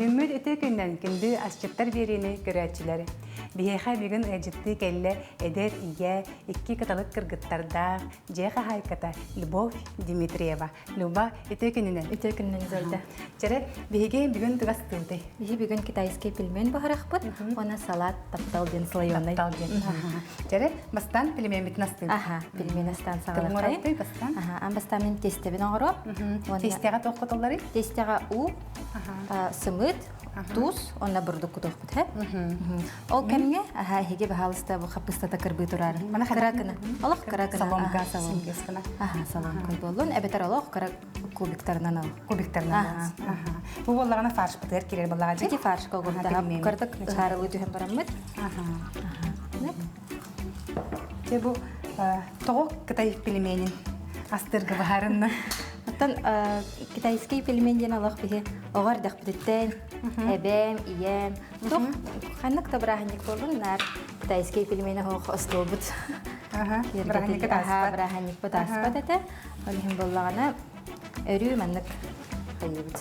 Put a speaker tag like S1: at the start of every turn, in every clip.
S1: Үммүт үтүө күннэн күндү асчыттар биэриини көрөөччүлэр. Биһиэхэ бүгүн ыалдьыттыы кэллэ эдэр ийэ, икки кыталык кыргыттардаах дьиэ хаһаайката Любовь Дмитриева. Люба, үтүө күнүнэн.
S2: Үтүө күнүнэн Изольда.
S1: Чэрэ, биһиги бүгүн тугастыыбытый?
S2: Биһи бүгүн китайский пельмень буһарахпыт, уонна салат таптал диэн слоеный.
S1: Таптал диэн. Чэрэ, бастаан пельменбитин астыыбыт.
S2: Аха, пельмень астаан
S1: Тылын
S2: саҕалаххайын.
S1: оҥорорбутуй бастаан?
S2: Аха, ан бастаан мин тестэбин оҥоруом. Уонна
S1: Тестэҕэ туох кутулларый?
S2: Тестэҕэ уу, сымыыт, туус, уонна бурдук кутуохпут, һэ? Ол кэмҥэ аха эһиги баһаалыста бу хаппыстата кырбыы турарын.
S1: Мана
S2: Кыра гына. Олох кыра гына.
S1: Соломка,
S2: Аха, соломка.
S1: гына.
S2: Аха, соломка буоллун. Эбэтэр олох кыра кубиктарынан ал.
S1: Кубиктарынан. Аха. Бу буоллаҕына фаршпытыгар киирэр буоллаҕа дии.
S2: Ити фаршка угурдаһа кыратык ыһаарылыы түһэн бараммыт.
S1: Аха. Дьэ бу тоҕо кытай пельменин астыырга баһарынна?
S2: Оттон китайский пельмень диэн олох биһи оҕо эрдэхпититтэн эбээм, ийэм, туох ханнык да бырааһынньык буоллун наар китайский пельмени оһох остуолбут.
S1: Бырааһынньыкка
S2: Аха, бырааһынньыкпыт ааспат этэ. Ол иһин буоллаҕына өрүү маннык хайыыбыт.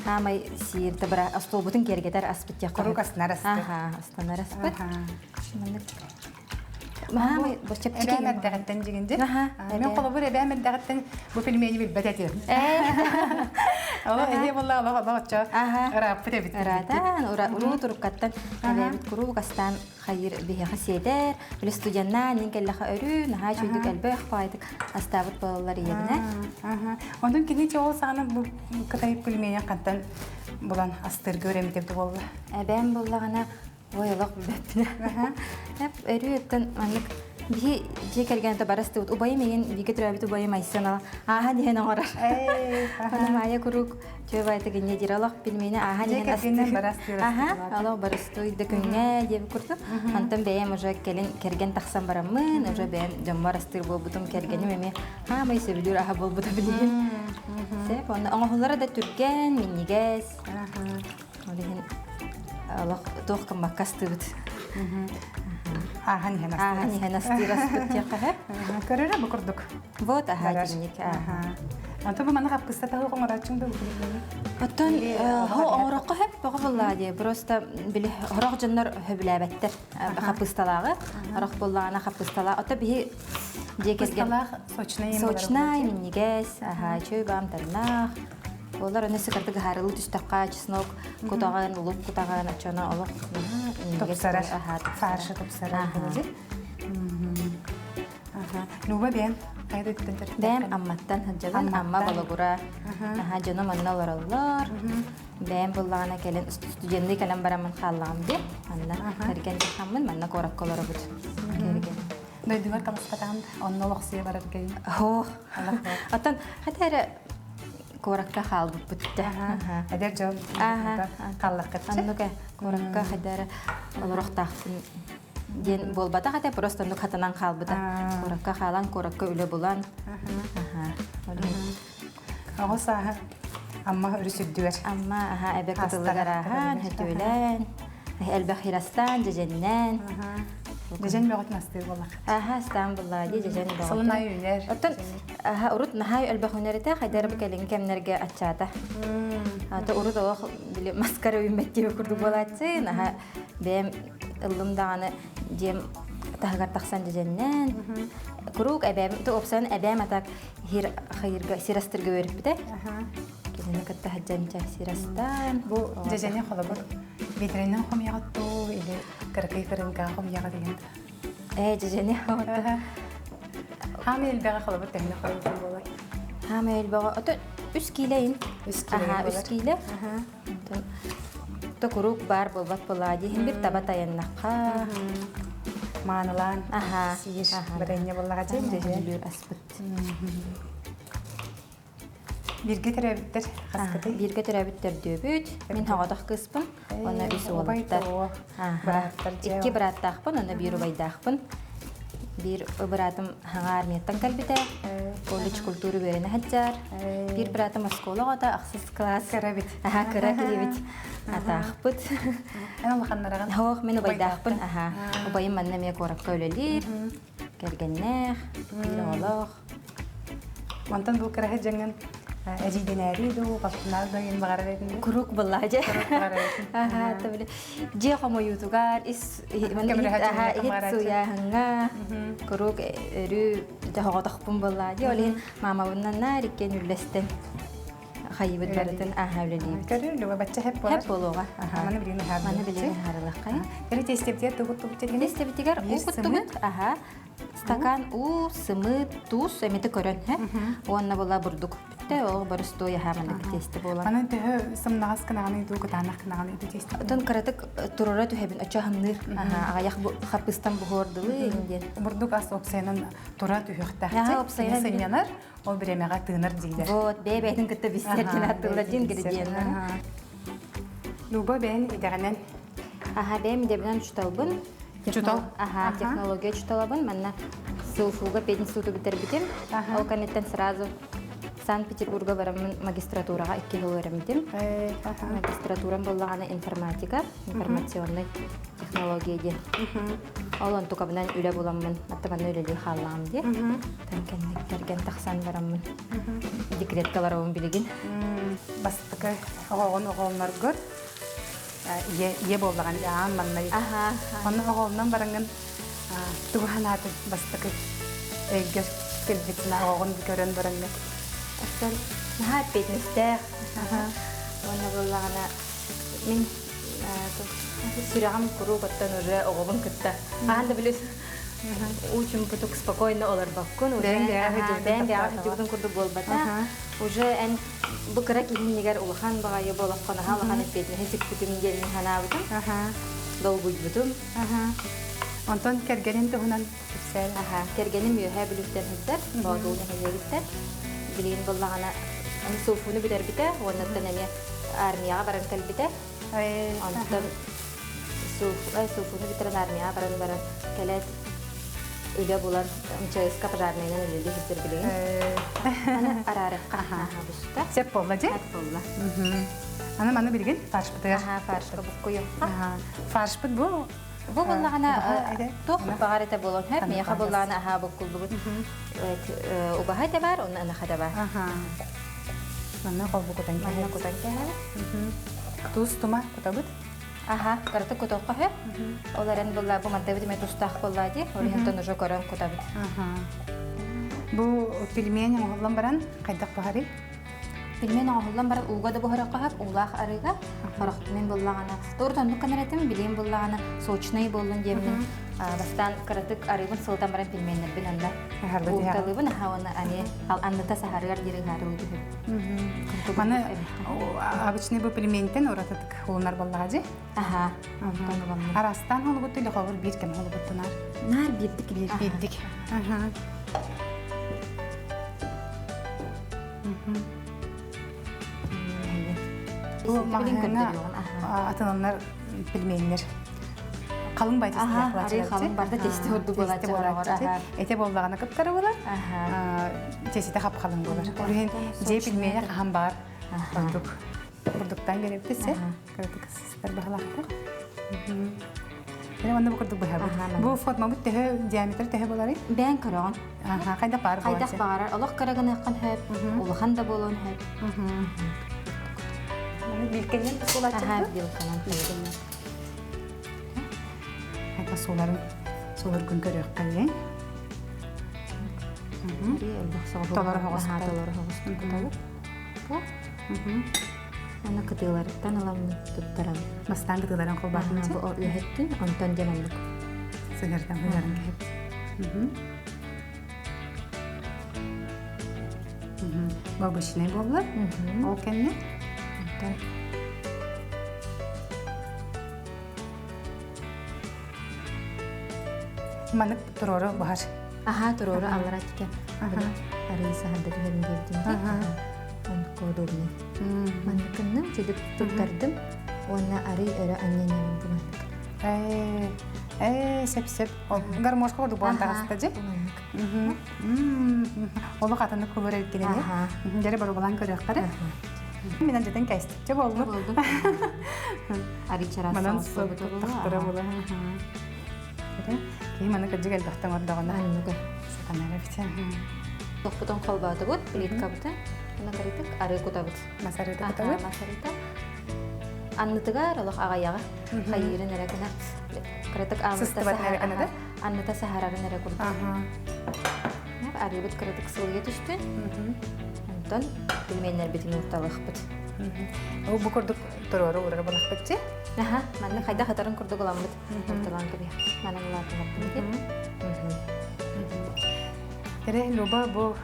S2: Хаамай сиир да быра остуолбутун киэргэтэр аспыт диэххэ.
S1: Куруук астанар аспыт.
S2: Аха, астанар аспыт. Маннык Маамай бу чэпчэки
S1: Эбээм эрдэҕиттэн дьигинди. Мен холобур эбээм эрдэҕиттэн бу пельмени билбэт этим. Олох эһиэ буолла олох олох оччо ырааппыт эбит.
S2: Ыраатан, уруу туруккаттан эбээбит куруук астаан хайыр биһиэхэ сиэтэр. Били студеннаан иин кэллэхэ өрүү наһаа үчүгдүк элбэх баайдык астаабыт буолаллар ийэбинэ.
S1: Онтон кини чоол саҕана бу кытай пельмени хантан булан астыырга үөрэммитэ буолла.
S2: Эбээм буоллаҕына Ой, олох билбэппин. Өрүү өттөн маннык биһи дьиэ кэргэнэ барастыбыт. Убайым иһин, бииргэ төрөөбүт убайым Айсен ааһан иһэн оҥорор. Аны Майя куруук чүө инньэ диир олох пельмени ааһан иһэн астыыр. Аха, олох барыстуй да күҥҥэ диэбит курдук. Онтон бэйэм уже кэлин кэргэн тахсан бараммын, уже бэйэм дьоммор астыыр буолбутум, кэргэним эмиэ хаамай сөбүлүүр аһа буолбута билигин. Сөп, онно оҥоһуллара да түргэн, минньигэс. Ол иһин олох туох гыммакка астыыбыт.
S1: Ааһан иһэн
S2: Ааһан иһэн астыыр аспыт диэххэ сөп.
S1: Көрөрө бу курдук.
S2: Вот аһаа динник.
S1: Онтон бу маны хаппыста таһы оҥорооччуҥ да
S2: Оттон хо оҥороххо сөп тоҕо буоллаа дии. Просто били хорох дьоннор сөбүлээбэттэр хаппысталааҕы. Хорох буоллаҕына хаппысталаах. Ото биһи дьиэ кэргэн
S1: Хаппысталаах сочнай
S2: сочнай минньигэс, аһаа чөй баамтаннаах. Олар аны сыкардык ыһаарылыы түстэххэ чеснок кутаҕын, лук кутаҕын, оччоно олох
S1: тупсарар, фаршы тупсарар Нуба бэйэм хайа дойдуттан төрүттээххин?
S2: Бэйэм Амматтан сылдьабын, Амма Бологура. Аха, дьонум онно олороллор. Бэйэм буллаҕына кэлин студенныы кэлэн бараммын хааллаҕым дии. Манна кэргэн тахаммын, манна куоракка олоробут. Кэргэн.
S1: Дойдугар таласпатаҕын онно олохсуйа бараргын.
S2: Ох. Оттон хата эрэ куоракка хаалбыппыт да.
S1: Эдэр дьон хааллаххыт.
S2: Оннук куоракка хайда эрэ олорохтаахпын диэн буолбатах этэ, просто оннук хатанан хаалбыта. Куоракка хаалан, куоракка үлэ булан.
S1: Оҕо сааһа Амма өрүс үрдүгэр.
S2: Амма аха эбэ кытылыгар ааһан, хөтүөлээн, элбэх хирастаан, дьэдьэннээн.
S1: Дьэдьэн бөҕөтүн астыыр буоллах.
S2: Аха, астаан буллаа дии дьэдьэн бөҕөтүн.
S1: Сылын айы үүнэр.
S2: Оттон аха урут наһаа элбэх үүнэр этэ, хайдары бу кэлин кэмнэргэ аччаата. Ата урут олох били маскара үүммэт диэбит курдук буолааччы, наһаа бэйэм ыллым даҕаны дьиэм таһыгар тахсан дьэдьэннээн куруук эбээм уопсайан эбээм атак хир хайырга сир астырга үөрэппитэ. Кинини кытта сылдьан сир астаан.
S1: Бу дьэдьэни холобур биэдэрэнэн хомуйаҕыт дуу или кыракый кырыҥкаҕа хомуйаҕыт деген
S2: Ээ дьэдьэни
S1: Хаамай элбэҕи холобур тэҥнэ хомуйбут буолар.
S2: Хаамай элбэҕи ото үс киилэ ин.
S1: Үс киилэ.
S2: Аха, үс киилэ. Онтон то куруук баар буолбат буолаа дии. Бир таба тайаннахха.
S1: Маанылаан.
S2: Аха.
S1: Сиир. Барыанньа буоллаҕа дьэ дьэдьэн.
S2: Аспыт.
S1: Бииргэ төрөөбүттэр хаскытый?
S2: Бииргэ төрөөбүт төрдүөбүт. Мин соҕотох кыыспын. Уонна үс уолаттар. Икки бырааттаахпын, уонна биир убайдаахпын. Биир быраатым хаҥа армияттан кэлбитэ. Колледж культуры үөрэнэ сылдьар. Биир быраатым оскуола оҕото, ахсыс класс.
S1: Кыра эбит.
S2: Аха, кыра киһибит. Атаахпыт.
S1: Эн улаханнараҕын?
S2: Ох, мин убайдаахпын. Аха. Убайым манна эмиэ куоракка үлэлиир. Кэргэннээх, биир оҕолоох.
S1: Мантан бу кыраһы дьаҥын Эдьиийдэнээри дуу, балтынаары дуу иһин баҕарар этин
S2: Куруук буоллаа дьэ. Аха, табили. Дьиэ хомуйуутугар, ис иһит сууйааһыҥҥа куруук өрүү дьоһоҕотохпун буоллаа дии. Ол иһин маамабынан наар иккиэн үллэстэн хайыбыт барытын аха үлэлиибит.
S1: Көрөр, Люба, бачча хэп буолар.
S2: Хэп буолуоҕа.
S1: Маны билигин
S2: Маны билигин ыһаарылаххай.
S1: Кэри тестебитигэр тугут тубут
S2: Тестебитигэр уу куттубут. Аха. Стакан уу, сымыыт, туус эмити көрөн, һэ? Уонна була бурдук. Бүттэ, ол боростуой аһаа маннык тиэстэ буолан.
S1: Аны төһө сымнаҕас кынаҕаны дуу, кытаанах кынаҕаны дуу тиэстэ.
S2: Отон кыратык турара түһэбин, очо хамныыр. Аҕайах хаппыстан буһуордулуу диэн.
S1: Бурдук ас опсайынан тура түһүөхтээх. Аха,
S2: опсайынан
S1: сынньанар, ол бириэмэҕэ тыынар дииллэр.
S2: Вот, бэйэ-бэйэтин кытта биссэр диэн аттылар диэн ингредиеннары.
S1: Люба бэйэн идэҕинэн
S2: Аха, бэйэм идэбинэн учуталбын.
S1: Учутал?
S2: Аха, технология учуталабын. Манна СУФУга пединституту бүтэрбитим. Ол кэнниттэн сразу Санкт-Петербурга бараммын магистратураҕа икки жыл үөрэммитим. Магистратурам буоллаҕына информатика, информационнай технология диэн. Ол онтукабынан үлэ буламмын, аттыбанна үлэлии хааллаҕым дии. Тан кэнник кэргэн тахсан бараммын. Декретка барабын билигин.
S1: Бастакы оҕоҕун оҕолоргор ийэ ийэ буоллаҕын аан маннай онно оҕолонон бараҥҥын тугу санаатыҥ бастакы өйгөр кэлбит оҕоҕун көрөн бараҥҥын
S2: Оттон наһаа эппиэтинэстээх уонна буоллаҕына мин сүрэҕим куруук оттон уже оҕобун кытта хаһан да били уу-чумпутук спокойно олорбоккун уже бэйэҥ бэйэҕэ сылдьыбытын курдук буолбата уже эн Бу кыра киһи иннигэр улахан баҕайы болоххо наһаа улахан эппиэтинэһи сүкпүтүм диэн санаабытым. Долгуйбутум.
S1: Онтон кэргэнин туһунан кэпсээн.
S2: Кэргэним Үөһээ Бүлүүттэн сылдьар, Боотулуу нэһилиэгиттэн. Билигин буоллаҕына СУФУну бүтэрбитэ, уоннаттан эмиэ армияҕа баран кэлбитэ. Онтон СУФУну бүтэрэн армияҕа баран баран кэлээт үлэ булан МЧС-ка пожарнайынан үлэлии сылдьар билигин. Араарыахха буста.
S1: Сөп буолла дьэ?
S2: Сөп буолла.
S1: Аны маны билигин фаршпытыгар.
S2: Фаршка буккуйуохха.
S1: Фаршпыт бу
S2: Бу буоллаҕына туох баҕар этэ буолуон сөп. Миэхэ буоллаҕына аһаа буккуллубут убаһа этэ баар, онно ынах этэ баар.
S1: Манна холбу кутан
S2: Манна кутан кэһэбит.
S1: Туус тума кутабыт.
S2: Аха, кыратык кутуохха сөп. Ол эрэн буолла бу мантабыт эмэ тустаах буолла дии. Ол иһин уже көрөн кутабыт.
S1: Бу пельмень оҥоһуллан баран хайдах буһарый?
S2: Пельмень оҥоһуллан баран ууга да буһарыахха сөп, уулаах арыыга. Сорох мин буллаҕына, туорут оннук гынар этим, билиим буллаҕына сочный буоллун диэммин бастаан кыратык арыыбын сылытан баран пельменнэрбин онно уурталыыбын, аха уонна аны анныта саһарыгар диэри ыһаарылыы түһүм.
S1: Маны обычный бу пельментен уратытык улунар буоллаҕа дии?
S2: Аха.
S1: Арастаан холубут или хобур биир кэм холубуттунар?
S2: Наар биирдик.
S1: Биирдик. Аха. Бу маҕаһыыҥҥа атыланар пельменнэр халыҥ бай
S2: халыҥ барда тесте ордук буолааччы.
S1: Эте буоллаҕына кыптары буолар, тесите хап-халыҥ буолар. Ол иһин дьиэ пельменэ хаһан баар ордук. Бурдуктан биэрэбит се. Кыратык сыстар баһылаахтар. Эне манна бу курдук быһабыт. Бу формабыт төһө диаметр төһө боларый?
S2: Бээн көрөҕүн.
S1: Аха, хайдах баар
S2: Хайдах баҕарар. Олох кыра гыныаххын сөп, улахан да буолуон сөп.
S1: Билкэннэн суулааччы.
S2: Аха, билканан.
S1: Хайда сууларын сууларгын көрүөххэ Толору хоҕус.
S2: Толору хоҕус кутабыт. Аны кытыыларыттан ыламмын туттарабын.
S1: Бастаан кытыыларын холбоотун
S2: Бу үөһэттин, онтон дьэ маннык.
S1: Сыһырдан сыһыран кэһэт. Бу обычный буолла. Ол кэннэ.
S2: Онтон
S1: Маннык туруору буһар.
S2: Аха, туруору аллара тике. Арыы саһарда түһэрин диэбитим дии. Онко удобный. Манныкынным чүдүк туттардым уонна арый өрө анньанньабын бу маннык.
S1: Ээ, ээ, сөп-сөп. Гармошка курдук буолан таҕыста дьи. Олох атыны кулур эбиккинини. Дьэрэ боруобалаан көрүөххэ Мин алдьатан кээстикчэ буоллум.
S2: Болду. Арый чараас
S1: Манан
S2: соҕус
S1: тахтара була. Киһи маны кырдьык элбэхтэн ордоҕуна
S2: Анныга.
S1: сатанар эбит.
S2: Тохпутун холбоотубут, плиткабытын. Уна кырытык арыы кутабыт.
S1: Мас арыыта кутабыт.
S2: Мас арыыта. Аннытыгар олох аҕайаҕа хайыырын эрэ гына кыратык анныта саһарарын эрэ курдук. Арыыбыт кыратык сылыйа түстүн. Онтон пельменнэрбитин уурталыахпыт.
S1: Бу курдук туруору уурар булахпыт чи?
S2: Аха, манна хайдах ытарын курдук ыламмыт уурталаан кэбиһ. Манан улаатынарбыт.
S1: Эрэ Люба бу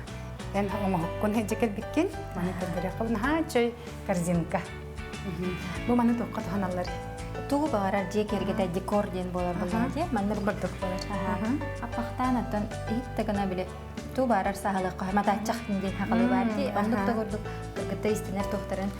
S1: эн оҥоһуккун илдьэ кэлбиккин маны көрдөрүөххэ наһаа чөй корзинка. Бу маны туохха туһаналлар?
S2: Тугу баҕарар дьиэ кэргэтэ декор диэн буолар буоллаҕа дии. Манна
S1: курдук буолар.
S2: Аппахтаан оттон иһит да гына били туу баарар саһылыахха матааччах диэн хахалы баар дии. Оннук да курдук кыргытта истинэр туохтарын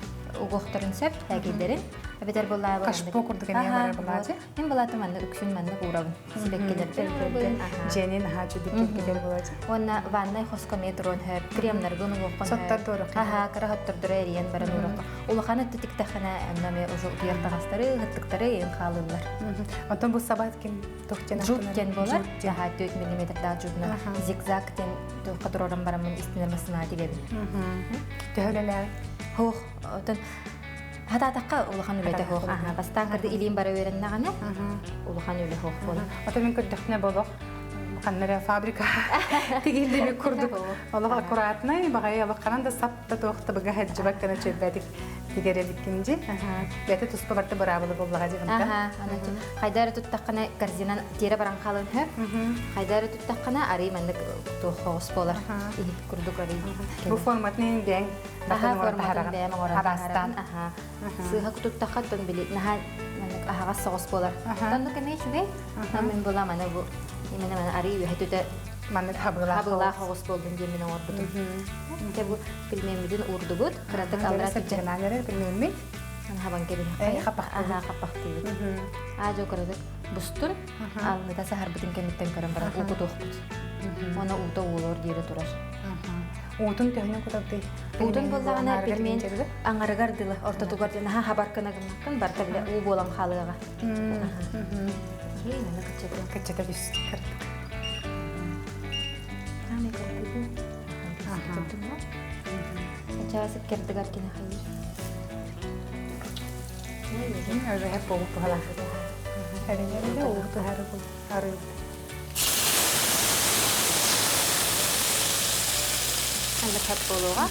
S2: угуохтарын сөп тәгилдэрин эбэтэр буоллаа
S1: Кашпо курдук эмиэ барар буолаачы.
S2: Мин былаатым манна үксүн маннык уурабын. Сибэккилэрбин уурабын.
S1: Дьиэни наһаа чудик киргитэр буолаачы.
S2: Уонна ваннай хоско эмиэ туруон хөп, кремнаргын угуоххун
S1: хөп.
S2: Аха, кыра хоттордору эрийэн баран уурахха. Улахан өттө тиктэххинэ, онно эмиэ уже утуйар таҥастары, ыһыттыктары ыйын хаалыллар.
S1: Онтон бу сабат ким туох диэн
S2: Жут диэн буолар. Аха, 4 миллиметрдаах жутунан зигзаг диэн туохха туруоран бараммын истинэр массыына тигэбин.
S1: Төһө үлэлээҕий?
S2: Хуох, оттон Хатаатахха улахан үлэтэ суох. Бастаан кырды илиим бара үөрэннэҕинэ улахан үлэ суох буолар.
S1: Ото мин көрдөхпүнэ болох ханна эрэ фабрика тигиллибит курдук олох аккуратнай баҕайы олох ханан да сап да туох да быга сылдьыбат гына чөйбөтүк тигэр эбиккин дии. Бэйэтэ туспа барта быраабыла буоллаҕа дии
S2: Аха, хайда эрэ туттаххына корзинан тиэрэ баран хаалан сөп. Хайда эрэ туттаххына арый маннык туох хоҕус буолар. Иһит курдук арый.
S1: Бу форматын бэйэҥ
S2: Аһаа форматын бэйэм оҥорон таһаарабын. Аһаа. Сыыһа кутуттахха оттон били наһаа маннык аһаҕас соҕус буолар. Оннук эмиэ үчүгэй. Мин була маны бу именно маны арыы үөһэ түтэ
S1: маннык хабыылаах
S2: хабыылаах оҕус буолдун диэн мин оҥорбутум. Дьэ бу пельменмитин уурдубут. Кыратык аллара
S1: сырдьыгынаан эрэр пельменмит.
S2: Хабан кэбиһэххэ. Аһаа хаппахтыыбыт. Аа дьо кыратык бустун. Алныта саһарбытын кэнниттэн көрөн баран уу кутуохпут. Уонна уута уулуор диэри турар.
S1: Уутун төһөнөн кутабытый?
S2: Уутун буоллаҕына пельмень аҥарыгар дылы, ортотугар дылы наһаа хабар гына гыммаккын барыта бile уу буолан хаалыаҕа. Манна кыччата.
S1: Кыччата түс кырдык.
S2: Чаасык кырдыгар кини хайыр.
S1: Уже хеп болуп туһалаах. Эринерде уу туһары бул арыы.
S2: Ханнык хап буолуоҕа.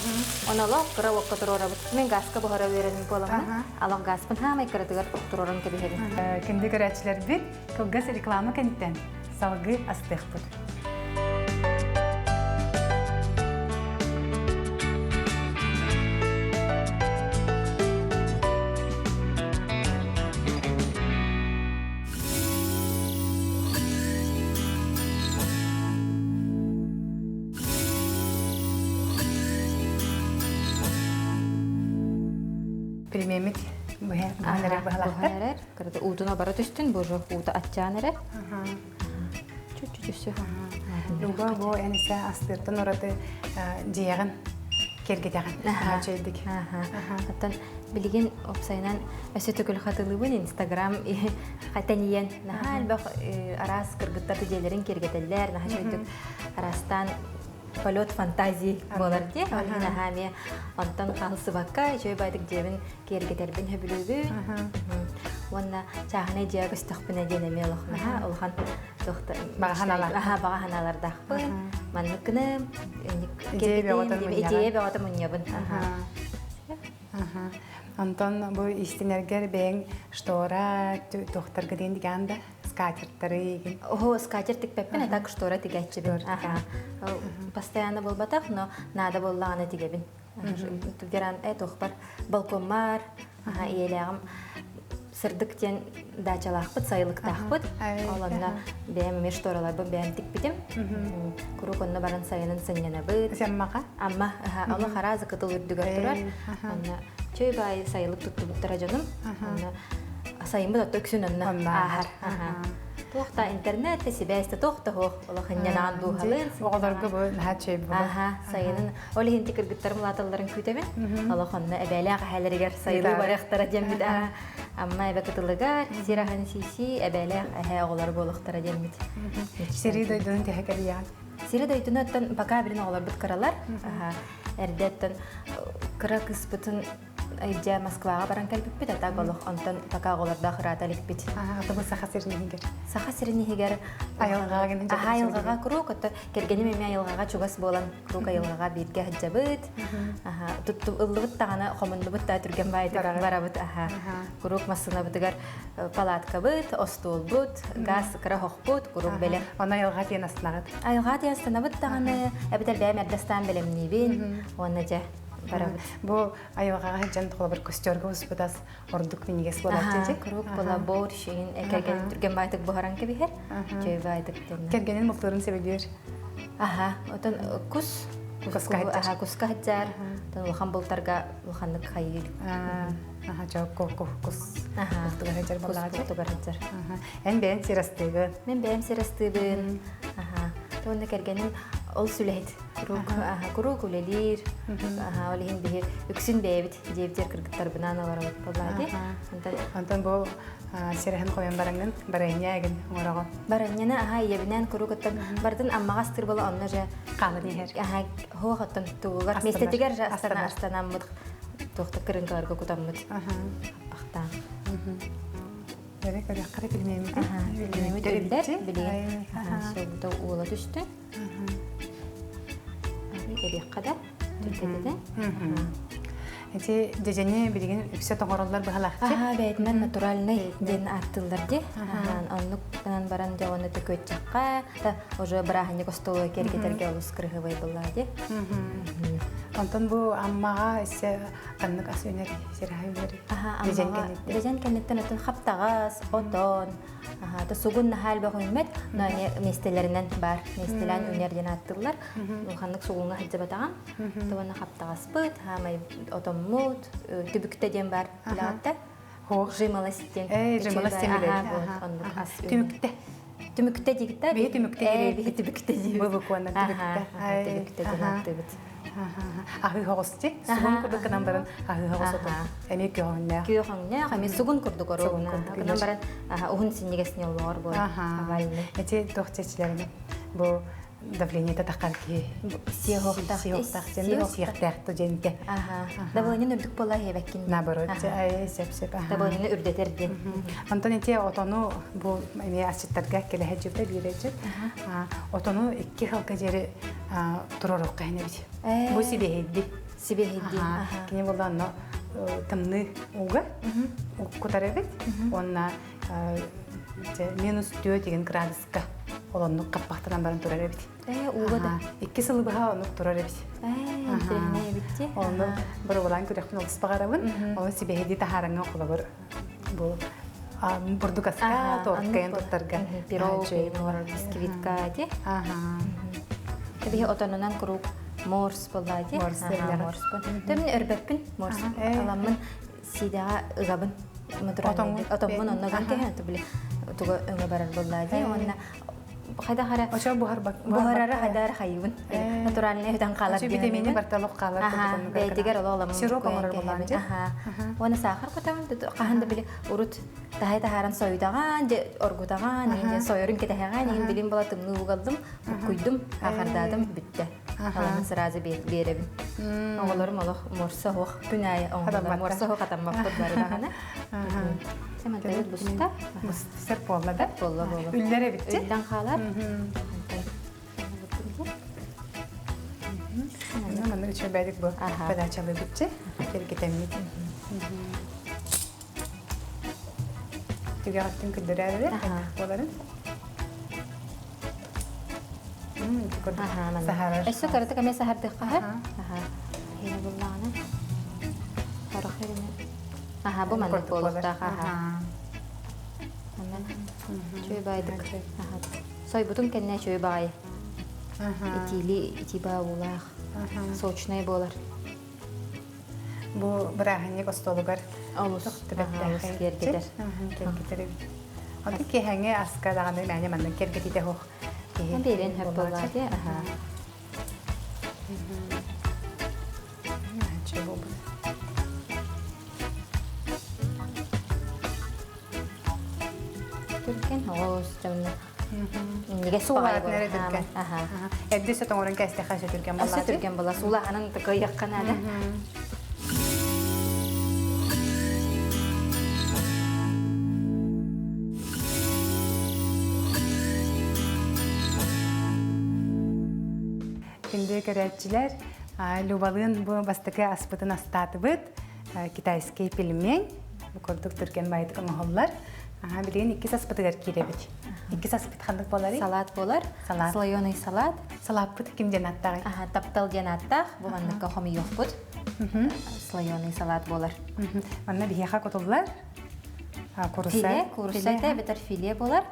S2: Онолох кыра уокка туруорабыт. Мин газка буһара үөрэним буоламмын, алах газпын хаамай кыратыгар туруоран кэбиһэбин.
S1: Күндү көрөөччүлэрбит, кылгас реклама кэнниттэн салгыы астыахпыт. Пельмеммит быһан эрэр быһалаахтар.
S2: Быһан эрэр. Кырата уутун обара түстүн, бу уута аччаан эрэр. Чуть-чуть өссө.
S1: Люба бу эн исэ астыыртан ураты дьиэҕин киэргэтэҕин. Чэйдик.
S2: Оттон билигин опсайынан өссө төгүл хатылыыбын Инстаграм тэнийэн наһаа элбэх араас кыргыттар дьиэлэрин киэргэтэллэр, наһаа үчүгэйдик араастаан полет фантазии буолар дии. Ол иһин наһаа эмиэ онтон хаалсыбакка үчүгэй баайдык дьиэбин киэргэтэрбин сөбүлүүбүн. Уонна чааһынай дьиэ көстөхпүнэ диэн эмиэ олох наһаа улахан баҕа санаалардаахпын. Маннык гыным, идея бөҕөтө мунньабын.
S1: Онтон бу истинэргэр бэйэҥ штора туохтарга диэн дигаан да скатертары игин.
S2: Ого, скатер тикпеппин, а так штора тигээччибин. Постоянно буолбатах, но надо буоллаҕына тигэбин. Веран туохпар балкоммар, ийэлээҕим сырдык диэн даачалаахпыт, сайылыктаахпыт. Ол онно бэйэм эмиэ штораларбын бэйэм тикпитим. Куруук онно баран сайынын сынньанабыт.
S1: Аммаҕа?
S2: Амма, олох араас кытыл үрдүгэр турар. Онно чөй баайы сайылык туттубуттара дьонум. Онно сайыммыт отто үксүн онно ааһар. Туох да интернет да сибээс да туох да суох олох инньэнаан дууһалыын.
S1: Оҕолорго бу наһаа чөй буолар.
S2: Аха, сайынын ол иһин ти кыргыттарым улааталларын күүтэбин. Олох онно эбээлээх эһээлэригэр сайылыы барыахтара диэммит. Амма эбэ кытылыгар сир аһын сии эбээлээх эһээ оҕолор буолуохтара диэммит.
S1: Сири дойдунун тэһэ кэрийэҕин.
S2: Сири дойдуну оттон пока билин оҕолорбут кыралар. Эрдэттэн кыра кыспытын илдьэ Москваҕа баран кэлбиппит, а так олох онтон пока оҕолордоох ыраата иликпит.
S1: Тобу Саха сирин иһигэр.
S2: Саха сирин иһигэр
S1: айылҕаҕа гынан
S2: айылҕаҕа куруук отто кэргэним эмиэ айылҕаҕа чугас буолан куруук айылҕаҕа бииргэ сылдьабыт. Тутту ыллыбыт даҕаны хомуннубут да түргэн баайдык барабыт. Куруук массыынабытыгар палаткабыт, остуолбут, газ кыра оһохпут, куруук бэлэм.
S1: Онно айылҕа диэн астынаҕыт?
S2: Айылҕа диэн астынабыт даҕаны, эбэтэр бэйэм эрдэстаан бэлэмниибин уонна дьэ барабыт.
S1: Бу айылҕаҕа сылдьан холобур костерга успут ас ордук минньигэс буолааччы.
S2: Куруук була борщ иһин кэргэнин түргэн баайтык буһаран кэбиһэр. Чөй баайтык тэннэ.
S1: Кэргэнин мултуурун сөбүлүүр.
S2: Аха, отон кус
S1: куска
S2: куска хатжар, отон улахан бултарга улаханнык хайыы.
S1: Аха, чоо кус бултугар хатжар
S2: боллаачы. Бултугар хатжар.
S1: Эн бэйэн сир астыыгын.
S2: Мен бэйэм сир астыыбын. Аха. Уонна кэргэним ол сүлэһит. Куруук куруук үлэлиир. Аха, ол иһин биһи үксүн бэйэбит диэбитигэр кыргыттарбынаан олоробут буоллаа
S1: Онтон Онтон бу сирэһин хойон бараҥҥын барыанньа эгин оҥороҕун.
S2: Барыанньаны аха ийэбинээн куруук оттон бардын аммаҕа астыыр буола онно же
S1: хаалан иһэр.
S2: Аха хуох оттон тугугар миэстэтигэр же астана астанаммыт туохта кырыҥкаларга кутаммыт хаппахтаан.
S1: Бere көрүөххэ пельменмит.
S2: Пельменмит өллөр билигин суолбута уола түстэ. Эриэххэ да түргэтэтэ.
S1: Эти дьэдьэни билигин үксэ тоҥороллор быһалаахчы.
S2: Аха, бэйэтинэн натуральный диэн ааттыыллар ди. Оннук гынан баран дьэ уонна төкүөччэххэ да уже бырааһынньык остуолуга киэргэтэргэ олус кырыһыбай буоллаа ди.
S1: Онтон бу Аммаҕа өссө ханнык ас үүнэр сираһа үүнэр?
S2: Дьэдьэн кэнниттэн. Дьэдьэн кэнниттэн отон хаптаҕас, отон, то сугун наһаа элбэх үүммэт, но миэстэлэринэн баар, миэстэлээн үүнэр диэн ааттыыллар. Ханнык сугуҥҥа сылдьыбатаҕым. Туонна хаптаҕаспыт, хаамай отоммут, түбүктэ диэн баар билэҕиттэ. Жимолость диэн.
S1: Ээ, жимолость диэн билэбит.
S2: Оннук ас.
S1: Түмүктэ.
S2: Түмүктэ диигиттэ.
S1: Биһи түмүктэ
S2: диибит. Биһи түбүктэ диибит.
S1: Бу буквально түбүктэ.
S2: Түбүктэ диэн ааттыыбыт.
S1: Аһыы хоҕус ти. Сугун курдук гынан баран аһыы хоҕус отон. Эмиэ күөҕүннээх.
S2: Күөҕүннээх, эмиэ сугун курдук оруобуна. Гынан баран уһун синньигэсни олоҕор буолар.
S1: Овальный. Эти туох чечилэрин бу давлениета тахар киһи
S2: сиэхохтах
S1: сиэхохтах диэн сиэхтээх диэнте.
S2: Давление үрдүк буола иһэбэккин.
S1: Наоборот, сеп сеп.
S2: Давление үрдэтэр диэн.
S1: Онтон ити отону бу эмиэ асчыттарга келэһэ дьүбэ биэрэчи. Отону икки халка диэри туруоруохха хинэбит. Бу сибиэһэйди.
S2: Сибиэһэйди.
S1: Кини буолла онно тымныы ууга кутар эбит. Уонна минус 4 градуска олоннук хаппахтанан баран турар эбит.
S2: Ээ, ууга да.
S1: Икки сылы быһа оннук турар эбит.
S2: Ээ, интэриэһинэй эбит дии.
S1: Онну боруобалаан күрэхпин олус баҕарабын. Оны сибэһэди таһаарыҥа холобур бу бурдук аска, торткайын туттарга.
S2: Пирог, бисквитка ди. Биһи отонунан куруук морс буолла ди.
S1: Морс,
S2: морс. Төмүн өрбөппүн морс. Аламмын сиидэҕэ ыгабын. Отоммун онно ган кэһэн били туга өҥө барар буолла ди. Уонна хайда хара
S1: Очо буһарбак
S2: буһарары хайдаар хайыбын натуральный өтөн хаалар
S1: диэн витамини барталок хаалар
S2: бэйэтигэр оло оламын
S1: сироп оҥорор буолаан
S2: уонна саахар кутабын хаһан да били урут таһай таһааран сойутаҕаан же оргутаҕаан иһин сойорун кэтэһэҕээн иһин билим була тымныы угалдым куйдум саахардаатым бүттэ аламын сразу биэрэбин оҕолорум олох морса оһох күн аайы оҥоһуллар морса оһох атаммаппыт бары даҕаны Сэмэнтэбит буста.
S1: Сер буолла да?
S2: Буолла буолла.
S1: Үллэр эбитчи?
S2: Үллэн хаалар.
S1: Манна үчүгэйдик бу подачалы битчи. Кергетеммит. Түгэҕиттэн күлдөрээрэ буоларын. Саһарар.
S2: Өссө кыратык эмиэ саһардыахха сөп. Иһинэ буллаҕына. Сорох иһинэ. Аха, бу маннык буолуохтаах. Аха. Манна чүй баайдык. Аха. Сойбутун кэннэ чүй баай. Итиили итиба уулаах. Сочнай буолар.
S1: Бу бырааһынньык остуолугар
S2: олус
S1: олус
S2: киэргэтэр.
S1: Киэргэтэр эбит. Онтон киэһэҥҥи аска даҕаны мээнэ маннык киэргэтиитэ суох киһи.
S2: Биэрэн хөп буоллаа дии. Аха. Түргэн оҕус дьонно. Минньигэс баҕайы
S1: Суулаатын эрэ түргэн.
S2: Аха.
S1: Эрдэ сөт оҥорон кээстэхэ өссө түргэн
S2: Өссө
S1: буоллаҕа.
S2: түргэн буолла. Суулааһынын кыайыахха наада.
S1: Күндү көрөөччүлэр, Любалыын бу бастакы аспытын астаатыбыт. Китайский пельмень. Бу курдук түргэн байытык оҥоһуллар. Билигин иккис аспытыгар киирэбит. Иккис аспыт ханнык буоларый?
S2: Салат буолар.
S1: Салат.
S2: Слоеный салат.
S1: Салаппыт ким диэн аттааҕый?
S2: Аха, таптал диэн аттаах. Бу манныкка хомуйуохпут. Слоеный салат буолар.
S1: Манна биһиэхэ кутуллар. Куруса.
S2: Филе, куруса этэ, эбэтэр филе буолар.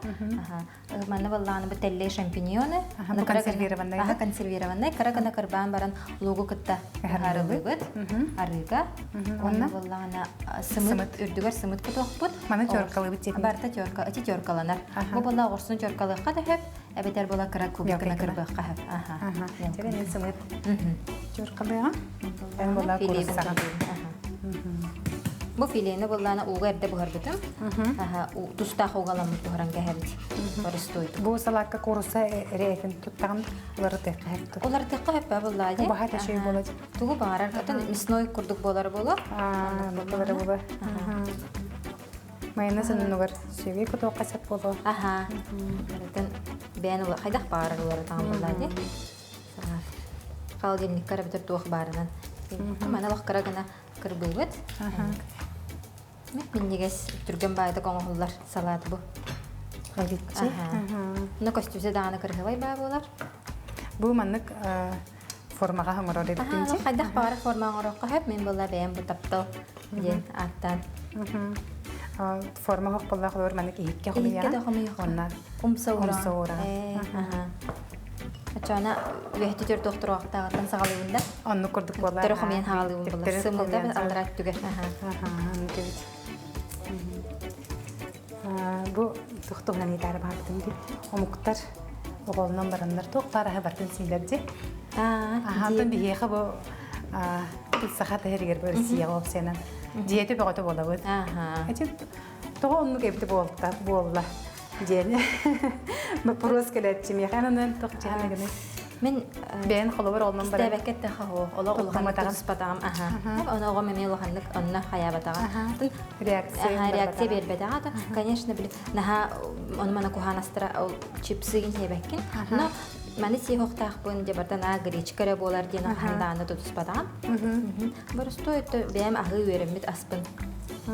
S2: Манна баллааны бу тэллэй шампиньоны.
S1: Бу консервированный.
S2: Аха, консервированный. Кыра гына кырбаан баран лугу кытта арылыыбыт. Арыыга. Онно баллаана сымыт үрдүгэр сымыт кутуохпут.
S1: Маны теркалыыбыт диэтин.
S2: Барта терка, ити теркаланар. Бу була оҕурсун теркалыахха да сөп, эбэтэр була кыра кубикына кырбыахха сөп.
S1: Аха. Терен сымыт теркалыаҕа. Эн була курусаҕа.
S2: Бу филени буллаана ууга эрдэ буһарбытым. Тустаах уугаламмыт буһаран кэһэбит. Боростуойдук.
S1: Бу салаакка куурусса эрээтин туттаҕын уларытыахха сөп.
S2: Уларытыахха сөп буллаа дии.
S1: Убаһа тэшей буолар.
S2: Тугу баҕарар атын мясной курдук буолар буолуо.
S1: Буолар буолар. Майонез оннугар сүөгэй кутуохха сөп буолуо.
S2: Аха. Барытын бэйэн хайдах баҕарар уларытаҕын буллаа дии. Холодильникка эбэтэр туох баарынан. Маны олох кыра гына кырбыыбыт. Минньигэс түргэн баайдык оҥоһуллар салат бу.
S1: Оличчи.
S2: Ну көстүүсэ даҕаны кырыһыбай баа буолар.
S1: Бу маннык формаҕа оҥорор эбиттинчи.
S2: Хайдах баҕара форма оҥоруохха сөп. Мин буолла бэйэм бу таптал диэн ааттаан.
S1: Форма хохполлоох олор маннык иһиккэ хомуйаҕа.
S2: Иһиккэ да хомуйаҕа.
S1: Онна
S2: умса
S1: ура.
S2: Очоона үөһүтү төрдуохтуруохтааҕыттан саҕалыыбын да.
S1: Оннук курдук буолар.
S2: Төттөрү хомуйан хаалыыбын буолар. Сымыыта аллараа өттүгэр.
S1: Оннук эбит. Бу туох туһунан ыйытаары баҕарбытым дии. Омуктар оҕолонон бараннар туох баар аһы бартын сиилэр дии. Аһаантан биһиэхэ бу саха тэһэригэр бу Россияҕа опциянан дьиэтэ бөҕөтө буолабыт. Эти тоҕо оннук эбити буолта буолла диэн вопрос кэлээччи миэхэ ананан туох дьаһана гыный
S2: Мин
S1: бэйэн холобур олмон баран
S2: истээбэккэ эттэхэ олох улаханнык тутуспатаҕым аха ону оҕом эмиэ улаханнык онно хайаабатаҕа
S1: реакция
S2: реакция биэрбэтэҕэ то конечно били наһаа ону маны куһаанастара чипсыгын сиэбэккин но маны сиэхохтаахпын дьабардан аа гречка эрэ буолар диэн хандааны тутуспатаҕым боростуой бэйэм аһыы үөрэммит аспын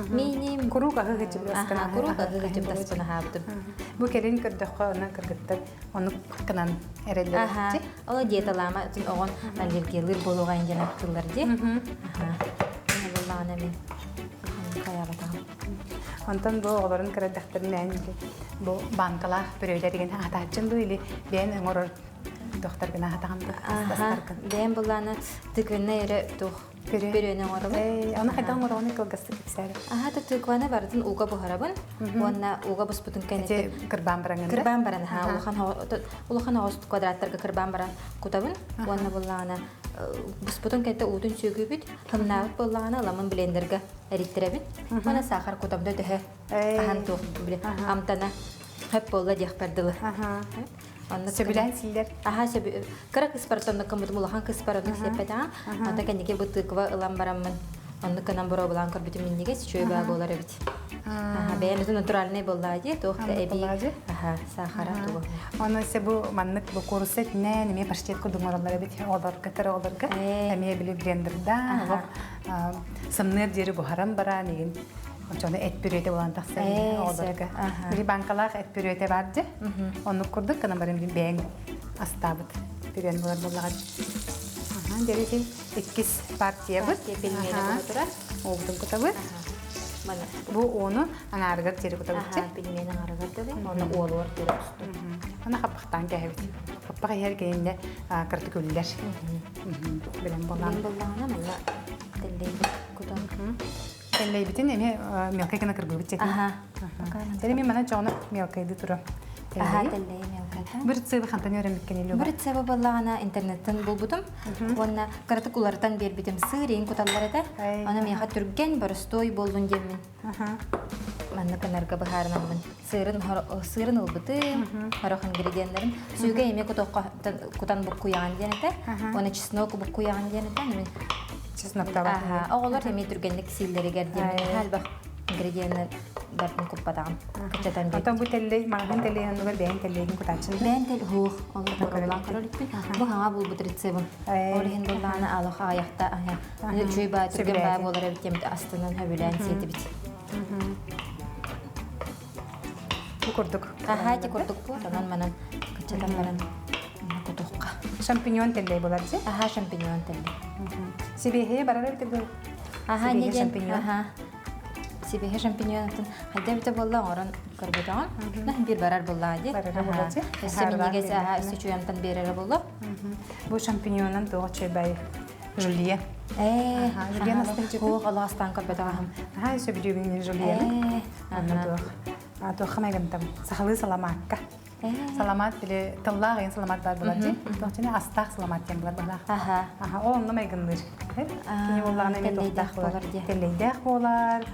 S2: Мииним
S1: куруук аһыы сылдьыбыт аскын
S2: куруук аһыы сылдьыбыт аспын аһаабытым.
S1: Бу кэлин көрдөххө аны кыргыттар ону кынан эрэллэр
S2: Аха. Ол диеталаама оҕон аллергиялыыр буолуоҕа диэн аттылар дии. Аха. Буллаҕына мен хайаабатаҕым.
S1: Онтон бу оҕолорун кырадахтарынан бу банкалаах бүрүөлэригин аһатааччын дуу или бэйэн оҥорор дохторгын аһатаҕын дуу?
S2: Бэйэм буллаана тыквенна эрэ туох Пүрүөнү оҥоробун.
S1: Аны хайдах оҥороҕуный кылгастык кэпсээри.
S2: Аха тыкваны барытын ууга буһарабын уонна ууга буспутун кэнниттэн
S1: кырбаан баран
S2: кырбаан баран аха улахан улахан оҕус квадраттарга кырбаан баран кутабын уонна буллаҕына буспутун кэннэ уутун сүөгүүбүт хымнаабыт буоллаҕына ламын блендерга эриттэрэбин уонна сахар кутабын да төһө хаһан туох били амтана хөп буолла диэхпэр дылы.
S1: Онно сөбүлээн сииллэр.
S2: Аха сөбү кыра кыспар оннук кыммытым улахан кыспар оннук сиэппэтэҕим. Ата кэнники бу тыква ылан бараммын оннук гынан боруобалаан көрбүтүм минньигэс үчүгэй баа буолар эбит. Аха бэйэм это натуральный буоллаа дии туох да эбии аха сахара тугу.
S1: Оны се бу маннык бу курса этинэн эмиэ паштет курдук оҥороллор эбит оҕолорго кыра оҕолорго эмиэ били блендерда олох сымныар диэри буһаран баран игин Очону эт пүрүөтэ буолан тахсар оҕолорго. Били банкалаах эт пүрүөтэ бар дьэ. Оннук курдук гынан баран бэйэҥ астаабыт пүрүөн буолар буоллаҕа. Аха, дьэ иккис партиябыт.
S2: Пельмени буола турар.
S1: Уубутун кутабыт. Бу ууну аҥаарыгар диэри кутабыт.
S2: Пельмени аҥаарыгар диэри, уонна уолугар диэри устун.
S1: Аны хаппахтаан кээһэбит. Хаппах иһэр кэннэ кыратык үллэр. Билэн буоллаҕына.
S2: Билэн буоллаҕына манна тэллэйбит кутан.
S1: Тэллэйбитин эмиэ мелкай гына кырбыыбыт дьэтин.
S2: Аха.
S1: Тэри мен мана чоҕуна мелкайды тура.
S2: Аһаа тэллэйи мелката.
S1: Бу рецебы хантан үөрэммиккин
S2: Люба? Бу рецебы буоллаҕына интернеттэн булбутум. Уонна кыратык уларытан биэрбитим сыыр иин куталлар этэ. Аны миэхэ түргэн, боростуой буоллун диэммин. Манна кынарга быһаарынаммын. Сыырын сыырын ылбытым, сорох ингредиеннэрин. Сүүгэ эмиэ кутан буккуйаҕын диэн этэ. Уонна чеснок буккуйаҕын диэн этэ. Мин
S1: Чеснок
S2: Аха, оҕолор эмиэ түргэнник сииллэригэр диэн элбэх ингредиеннэр бартын куппатаҕым. Кыччатан биэрдим.
S1: Оттон бу тэллэй, маҕаһыын тэллэйин оннугар бэйэҥ тэллэйгин кутааччын да?
S2: Бэйэм тэл уһуох, ол ороллоон көрөлүкпүн. Бу хаҥа булбут рецебым. Ол иһин буллаҕына алох аҕыйахта үчүгэй баа түргэн баа буолар эбит диэмит астынан хөбүлээн сиэтибит.
S1: Бу курдук.
S2: Аха, ити курдук бу. Онон манан кыччатан баран кутухха.
S1: Шампиньон тэллэй болар дии?
S2: Аха, шампиньон тэллэй.
S1: Сибиэһэйэ барар эбит бу?
S2: Аха, не диэн. Аха. Сибиэһэ шампиньонатын хайда эбитэ буолла оҥорон көрбөтөҕүм. Биир барар буоллаҕа дии.
S1: Барара буолла дии.
S2: Өссө минньигэс аха өссө чуйамтан биэрэрэ буолла.
S1: Бу шампиньонан туох үчүгэй жулье.
S2: Ээ,
S1: Жульен астын чөтүн.
S2: Хуох алаастаан көрбөтөҕүм.
S1: Аха, өссө бүдүүбүн жульены. Анна туох. Туохха майгынтам. Сахалыы саламаакка. Саламаат били тыллаах ыйын саламаат баар буолар дии. Туох астаах саламаат диэн буолар быһалаах.
S2: Аха.
S1: Аха, ол онно майгынныыр. Кини буоллаҕына эмиэ туохтаах буолар. Тэллэйдээх буолар.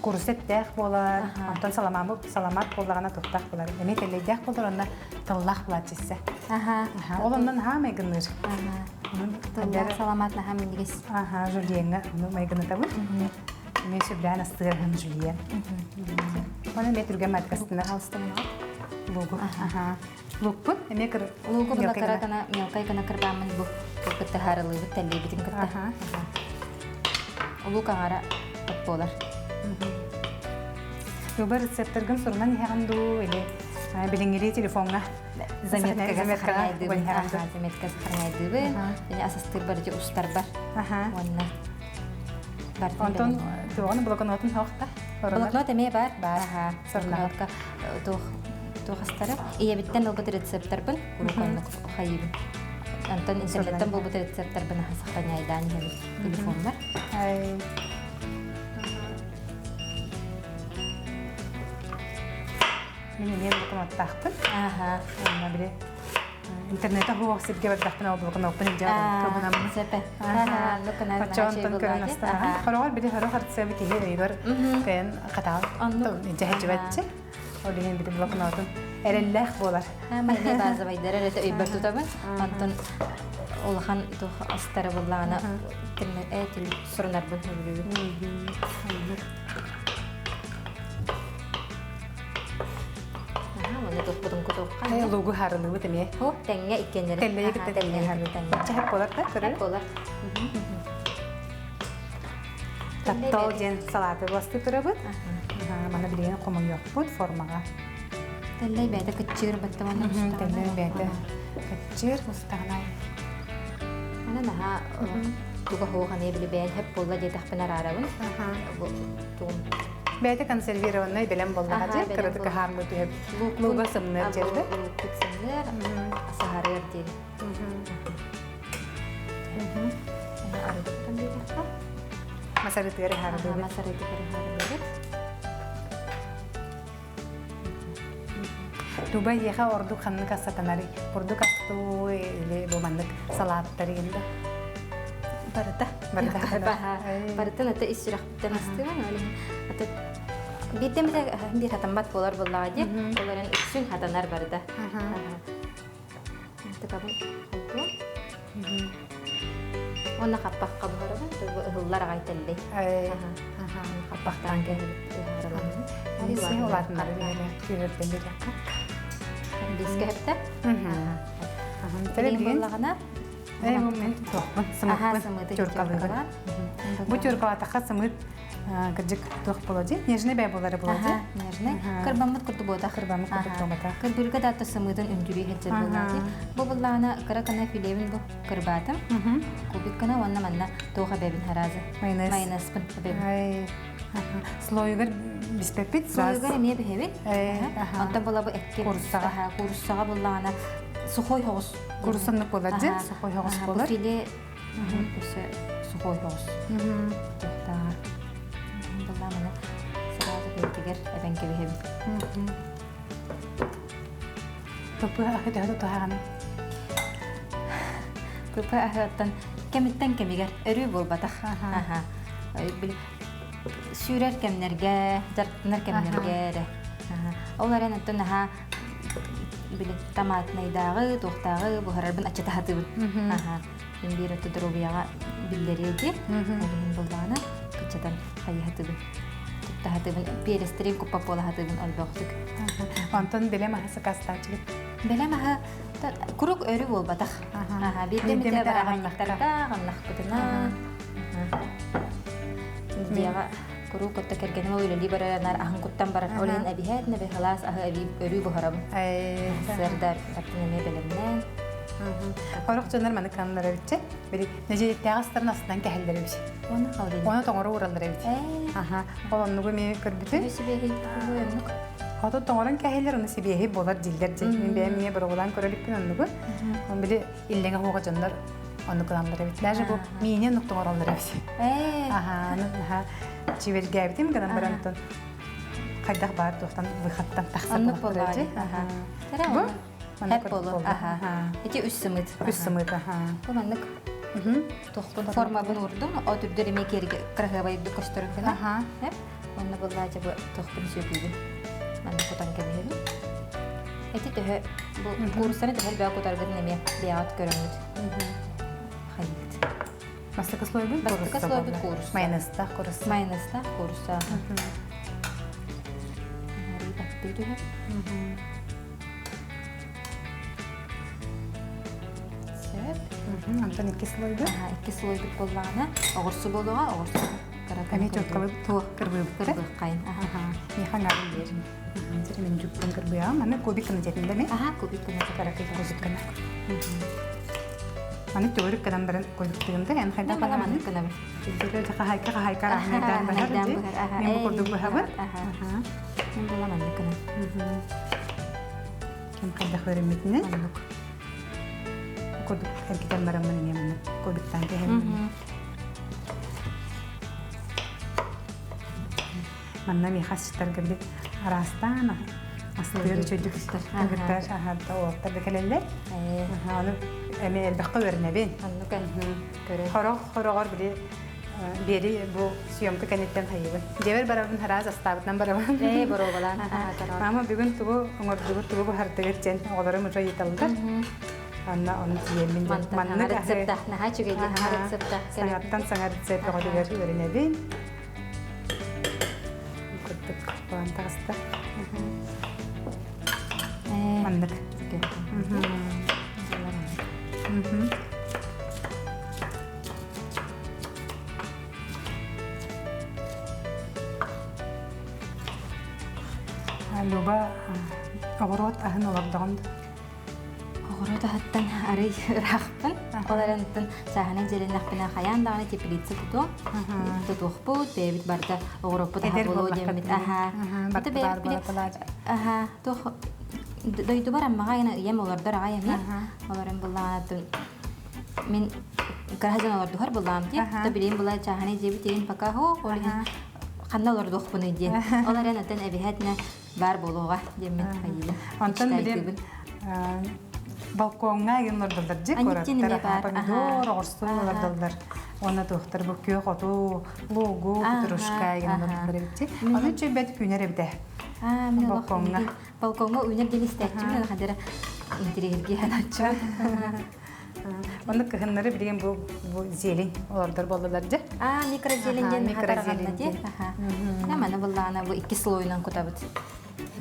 S1: Курсеттээх буолар. Онтон саламаат саламаат буоллаҕына туохтаах буолар. Эмиэ тэллэйдээх буолар онно тыллаах буолар чиссе.
S2: Аха.
S1: Ол онно наһаа майгынныыр.
S2: Тыллаах саламаат наһаа минньигэс.
S1: Аха, жульеҥҥа майгынатабын. Эмиэ сөбүлээн астыырһын жульен. Оны эмиэ түргэн маткастынар. Лугу. Аха. Лукпут эмиэ кыр
S2: Лугу була кыра гына мелкай гына кырбааммын бу кытта харылыыбыт тэллиибитин кытта. Лук аҥара буолар.
S1: Люба рецепторгын сурунан иһэҕин дуу или билиҥҥилии телефоҥҥа
S2: заметкаҕа заметка сохраняйдыыбын. Және асастыырбар ити устарбар. Уонна
S1: Онтон туоҕун блокнотун хоохта?
S2: Блокнот эмиэ бар. Бар. Блокнотка туох туох астара. Ийэбиттэн ылбыт рецепторбын куруук оннук хайыыбын. Онтон интернеттэн булбут рецепторбын сохраняйдаан иһэбин телефоммар.
S1: Мин эмиэ блокноттаахпын.
S2: Аха.
S1: Онно били интернете хуох сиргэ бардахпына ол блокноппун илдьэ кыбынаммын.
S2: Сөпө.
S1: Оччоонтон көрөн астахан. Хороҕор били хорох артыса киһи өйүгэр кыйан хатаал дьэһэдьибэтчи. Ол иһин били блокнотун эрэллээх буолар.
S2: Майна базовайдар эрэ өйбөр тутабын. Онтон улахан туох астары буллаҕына сурунарбын сөбүлүүбүн. Маны туппутун кутуохха.
S1: Лугу харылыбыт эмиэ.
S2: Хо, тэҥҥэ иккиэннэри.
S1: Тэллэйи кытта тэҥҥэ харылыбыт. Чэһэп буолар да, көрөр?
S2: Буолар.
S1: Таптал диэн салаты бастыы турабыт. Маны билигин хомуйуохпут формаҕа.
S2: Тэллэй бэйэтэ кыччыыр баттаман
S1: Тэллэй бэйэтэ кыччыыр устаҕынай.
S2: Аны наһаа туга хуох аны били бэйэн хөп буолла диэтэхпин араарабын. Бу тугум
S1: Бэйэтэ консервированный бэлэм буоллаҕа дьэ, кыратык аһааммыт түһэбит. Лууга сымныар дьэрдэ.
S2: Луукпут сымныар, саһарыар диэри. Арыгыттан диэтэххэ.
S1: Масарытыгар ыһаарылыыбыт.
S2: Масарытыгар ыһаарылыыбыт.
S1: Дуба эйиэхэ ордук ханнык ас сатанарый? Бурдук астуу или бу маннык салааттар да?
S2: Барыта.
S1: Барыта.
S2: Барытын ата ис сүрэхпиттэн астыыбын. Ол иһин ата биирдэ эмитэ биир хатаммат буолар буоллаҕа дии. Ол эрэн үксүн хатанар барыта. Тыкабын холбуом. Уонна хаппахха буһарабын, ыһыллар аҕай тэллэй. Хаппахтаан кэһэбит ыһаарыланын.
S1: Улаатыннары күүһүрдэн биэриэххэ.
S2: Бискэ хэптэ. Билигин буоллаҕына
S1: Мен туохпун сымыппын тюркалыыбын. Бу тюркалаатахха сымыт кырдьык туох буолуо дии? Нежный бэйэ буолары буолуо дии?
S2: Нежный. Кырбаммыт курдук буотах.
S1: Кырбаммыт курдук буолбатах.
S2: Кырбырга да сымыытын үндүрүү сылдьар буоллаа дии. Бу буллаҕына кыра кына филебин бу кырбаатым. Кубик кына уонна манна туох эбэбин хараазы.
S1: Майонез.
S2: Майонезпын эбэбин.
S1: Слойугар биспэппит.
S2: Слойугар эмиэ биһэбит. Онтон була бу экки
S1: кууруссаҕа.
S2: Кууруссаҕа буллаҕына сухой хоҕус.
S1: Кууруссаннык буолар дии, сухой хоҕус буолар.
S2: Филе өссө сухой хоҕус. Туохтааҕар. Буллаҕына сразу бэйэтигэр эбэн кэбиһэбит.
S1: Тупы аһы төһө тутуһаҕын?
S2: Тупы аһыттан кэмиттэн кэмигэр өрүү буолбатах. Аха. Сүүрэр кэмнэргэ, дьарыктанар кэмнэргэ эрэ. Ол эрэн оттон наһаа били томатнайдааҕы, туохтааҕы буһарарбын аччатаһатыбын. Аха. Мин биир өттө доруобуйаҕа биллэриэ диир. Ол иһин буоллаҕына кыччатан хайыһатыбын. Туттаһатыбын, перестерин куппа буолаһатыбын олбохтук.
S1: Онтон бэлэм аһы сакаастааччыгыт?
S2: Бэлэм аһы курук өрү буолбатах. Биирдэ эмитэ бараҕаннахтарга, ҕаннахпытына. Дьиэҕэ куруук отто кэргэним ол үлэлии барар аһын куттан барар. Ол иһин эбиһээт небе халаас аһы эбии өрүү буһарабын. Сырдар аттын эмиэ бэлэмнээн.
S1: Хорох дьоннор маны кыаннар эбитчэ. Били нэдиэлэтээҕи астарын астынан кэһэллэр эбит.
S2: Оны халдын.
S1: Оны тоҥоро уураллар эбит. Аха. Ол оннугу эмиэ көрбүтүм.
S2: Сибиэһи оннук.
S1: Хоту тоҥорон кэһэллэр, оны сибиэһи буолар дииллэр дии. Мин бэйэм эмиэ боруобалаан көрө иликпин оннугу. Он били иллэҥэ хуоҕа дьоннор оннук гыналлар эбит. Даже бу миини оннук тоҥороллор эбит. Аха, аха. Чивергээбитим гынан баран хайдах баар туохтан выходтан тахсар
S2: буоллар дии.
S1: Бу
S2: Хэп болу. Аха. Ити үс сымыт.
S1: Үс сымыт, аха.
S2: Бу маннык тухпун формабын урдум. О түрдөр эме керге кыраһыабайдык көстөрүн гына.
S1: Аха.
S2: Хэп. Онно буллаача бу тухпун сүөкүүбүн. Маннык кутан кэбиһэбин. Эти төһө бу кууруссаны төһө элбэх кутаргытын эмиэ бэйэҕит көрөҥҥүт. Хайыт.
S1: Бастакы слойбут
S2: Бастакы слойбут куурусса.
S1: Майонезтаах куурусса.
S2: Майонезтаах куурусса. Баттыы түһэр. Сөп.
S1: Антон икки слойбут.
S2: Икки слойбут буоллаҕына, оҕурсу буолуоҕа, оҕурсу
S1: Эмиэ четкалык
S2: туох
S1: кырбыыбыт.
S2: Кырбыаххайын.
S1: Миэхэ аҥаарын биэр. Мен жүктен кырбыаҕым. Аны кубик гына дьэтин да
S2: Аха, кубик гына.
S1: Каракый кубик гына. Аны төгүрүк гынан баран кубиктыгым да эн хайдах
S2: Мана маннык гынабын.
S1: Хахайка хахайка рахмайдаан быһар дии. Мен бу курдук быһабын.
S2: Мен була маннык гынан.
S1: Ким хайдах өрүммүтүнэн.
S2: Оннук.
S1: Курдук эргитэн бараммын эмиэ маннык кубиктаан кэһэбин. Манна миэхэ асчыттарга били араастаан астыыр үчүгдүк кыргыттар аһарда уолаттар да кэлэллэр. Ону эмиэ элбэххэ үөрэнэбин.
S2: Оннук көрө.
S1: Хорох хороҕор били биэри бу съемка кэнниттэн хайыбын. Дьэбэр барабын хараас астаабытынан барабын.
S2: Ээ, боруобалаан.
S1: Мама бүгүн тугу оҥордугут, тугу буһардыгыт диэн оҕолорум уже ыйыталлар. Анна ону тиийэммин
S2: маннык рецепта наһаа үчүгэй диэн рецепта.
S1: Саҥаттан саҥа рецепт оҕотугар үөрэнэбин. Курдук буолан таҕыста. Маннык. Люба оҕуруот аһын олордоҕун
S2: Оҕуруот аһыттан арый ыраахпын. Ол эрэн сааһынан дьиэлэннэхпинэ хайаан даҕаны теплица тутуом. Тутуохпут, бэйэбит барыта оҕуруоппут аһа буолуо диэммит. Аһа. Это бэйэбит Аһа, туох дойдубар Аммаҕа ийэм олордор аҕай эмиэ. Олорон буллаҕына мин кыраһа олордуһар буллаҕым дии. То билиим була чааһынай дьиэбит иһин пока хо ол иһин ханна олордуохпунуй диэн. Ол эрэн атын эбиһэтинэ баар буолуоҕа диэммин хайыыбын.
S1: Онтон билим балкоҥҥа игин олордоллор дьи куораттар помидор оҕурсу олордоллор уонна туохтар бу күөх оту лугу петрушка игин олордоллор эбит ону үчүгэй күнэр эбитэ балкоҥҥа
S2: балкоҥҥа үүнэр диэн истээччим хадара интириэһиргии санааччы
S1: Онно кыһыннары билигин бу бу зелень олордор буоллулар дьэ.
S2: Аа, микрозелень диэн
S1: микрозелень диэн.
S2: Аха. Маны буллаана бу икки слойунан кутабыт.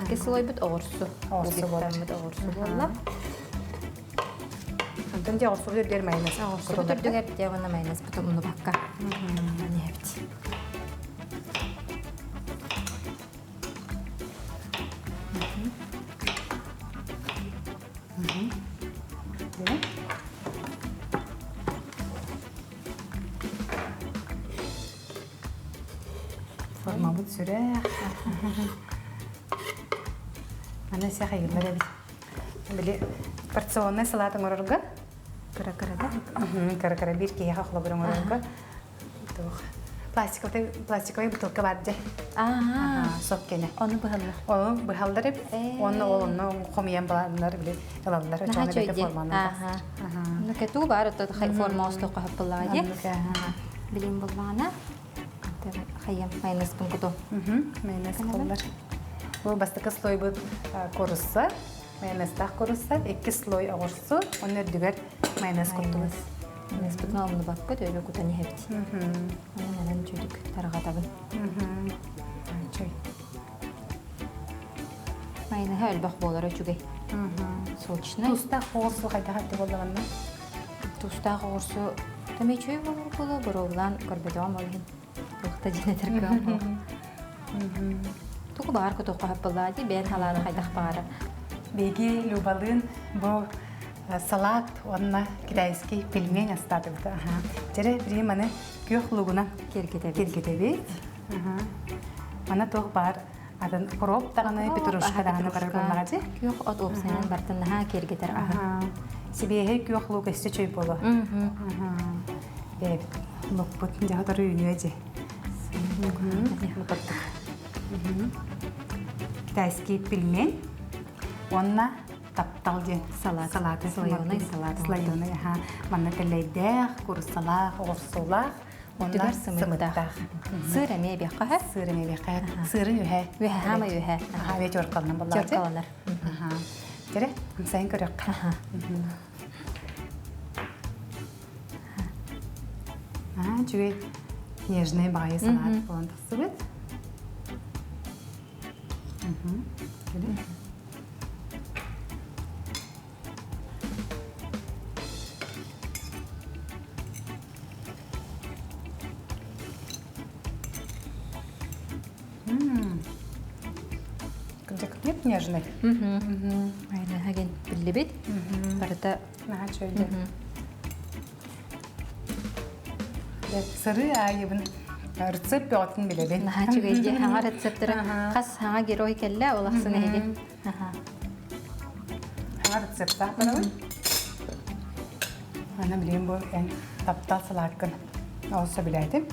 S2: Икки слойбут оҕурсу.
S1: Оҕурсу буолар.
S2: Оҕурсу буолла.
S1: Онтон дьэ оҕурсу үрдүгэр майонез.
S2: Оҕурсу үрдүгэр дьэ уонна майонез потом умнубакка. Манеһэбит.
S1: Формабыт сүрэх. Аны сэх айыллар эбит. Били порционный салат оҥорорго
S2: кыра-кыра да?
S1: Кыра-кыра биир киһиэхэ холобур оҥорорго. Туох. Пластиковый пластиковый бутылка бар дьэ.
S2: Аа.
S1: Сок кэнэ.
S2: Ону быһаллар.
S1: Ону быһаллар эбит. Уонна ол онно хомуйан баланнар били ылаллар.
S2: Наһаа
S1: Очоҕуна бэйэтэ
S2: чөйдү.
S1: форманан
S2: Ааха.
S1: тахсар.
S2: Ну кету бар ото форма остоққа хаппыллаҕа дии.
S1: Оннук аха.
S2: Билим буллаҕына хайым майонезпын куту.
S1: Майонез куллар. Бу бастакы слойбут курусса, майонезтаах курусса, иккис слой оҕурсу, онно үрдүгэр майонез куттубут.
S2: Майонезпытын олнубаппыт, өлө кутан иһэбит. Онон чүдүк тарҕатабын.
S1: Чөй.
S2: Майонеһа элбэх буолара үчүгэй. Сочный.
S1: Тустаах оҕурсу хайдах этэ буоллаҕына?
S2: Тустаах оҕурсу тэмэ үчүгэй буолар буолуо, боруобулаан көрбөтөҕүм ол иһин. Туохта диэн этэр кыам Тугу баҕар кутуохха хаппыллаа дии, бэйэн халааны хайдах баҕарар.
S1: Биһиги Любалыын бу салат уонна китайский пельмень астаатыбыт. Дьэрэ бiri маны күөх лугунан
S2: киэргэтэбит.
S1: Киэргэтэбит. Мана туох баар атын укроп даҕаны, петрушка даҕаны барар буоллаҕа дии.
S2: Күөх от уопсайынан бартын наһаа киэргэтэр аһы.
S1: Сибиэһэй күөх лук өссө чөй буолуо. Бэйэбит лукпут дьаһатар үүнүө дии. Китайский пельмень уонна таптал диэн
S2: салат.
S1: Салаты.
S2: Слоеный салат.
S1: Слоеный, аха. Манна тэллэйдээх, куруссалаах, оҕурсуулаах,
S2: Үрдүгэр сымыттаах. Сыр эмиэ эбиэххэ.
S1: Сыр эмиэ эбиэххэ. Сырын үһэ.
S2: Үһэ, хаама үһэ.
S1: Аха, эбиэ чоркаланан боллаачы.
S2: Чоркаланар.
S1: Аха. Тере, амсайын көрөккө. Аа, үчүгэй нежный баҕайы салат буолан тахсыбыт. Кырдьык нет нежный.
S2: Айна биллибит. Барыта
S1: Наһаа үчүгэй. Сырыы аайыбын рецепт бөҕөтүн билэбин.
S2: Наһаа үчүгэй дии. Хаҥа рецептэрэ хас хаҥа герой кэллэ олахсын эһиги.
S1: Хаҥа рецептаах барабын. Аны билигин бу эн таптал салааккын олус сөбүлээтим.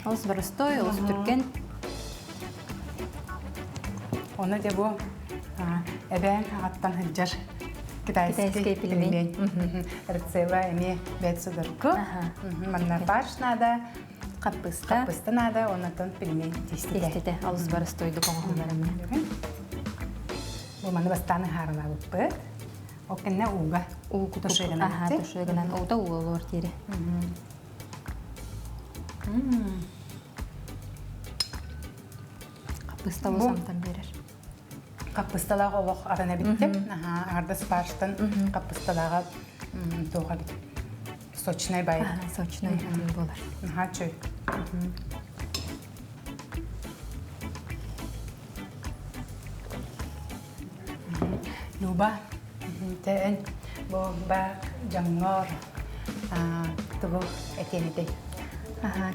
S2: Олус боростой, олус түргэн.
S1: Оны де бу эбээн аҕаттан сылдьар китайский пельмень. Рецеба эмиэ бэт судурку. Манна фарш надо,
S2: Хаппыста.
S1: Хаппыста надо, оннотон пельмень тиэститэ.
S2: Тиэститэ олус боростойдук оҥоһуллар эмиэ.
S1: Бу маны бастаан ыһаарылаабыппыт. Ол кэннэ ууга
S2: уу
S1: тушуйганан.
S2: Тушуйганан уута уулуор диэри. Хаппыста олус амтан биэрэр.
S1: Хаппысталаах олох арана биттим. Аҥардас фарштан хаппысталааҕа туох эбит. Сочнай бай.
S2: Сочнай буолар.
S1: Наһаа чөй. Люба, эн бу ба дьоҥҥор тугу этиэн этэй?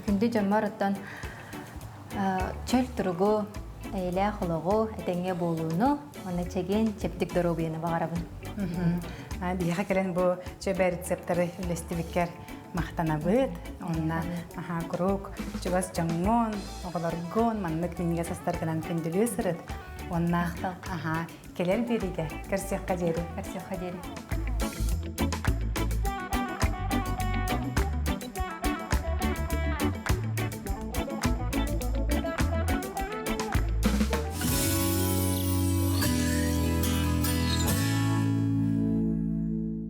S2: Күндү дьоммор оттон чөл туругу, эйэлээх олоҕу, этэҥҥэ буолууну, уонна чэгиэн, чэбдик доруобуйаны баҕарабын.
S1: Биһиэхэ кэлэн бу чөбэ рецептары үллэстибиккэр махтанабыт. Онна аха куруук чугас дьоҥҥун, оҕолоргун маннык минньигэс астаргынан күндүлүү сырыт. Уонна аха кэлэр биэриигэ көрсүөххэ диэри.
S2: Көрсүөххэ диэри.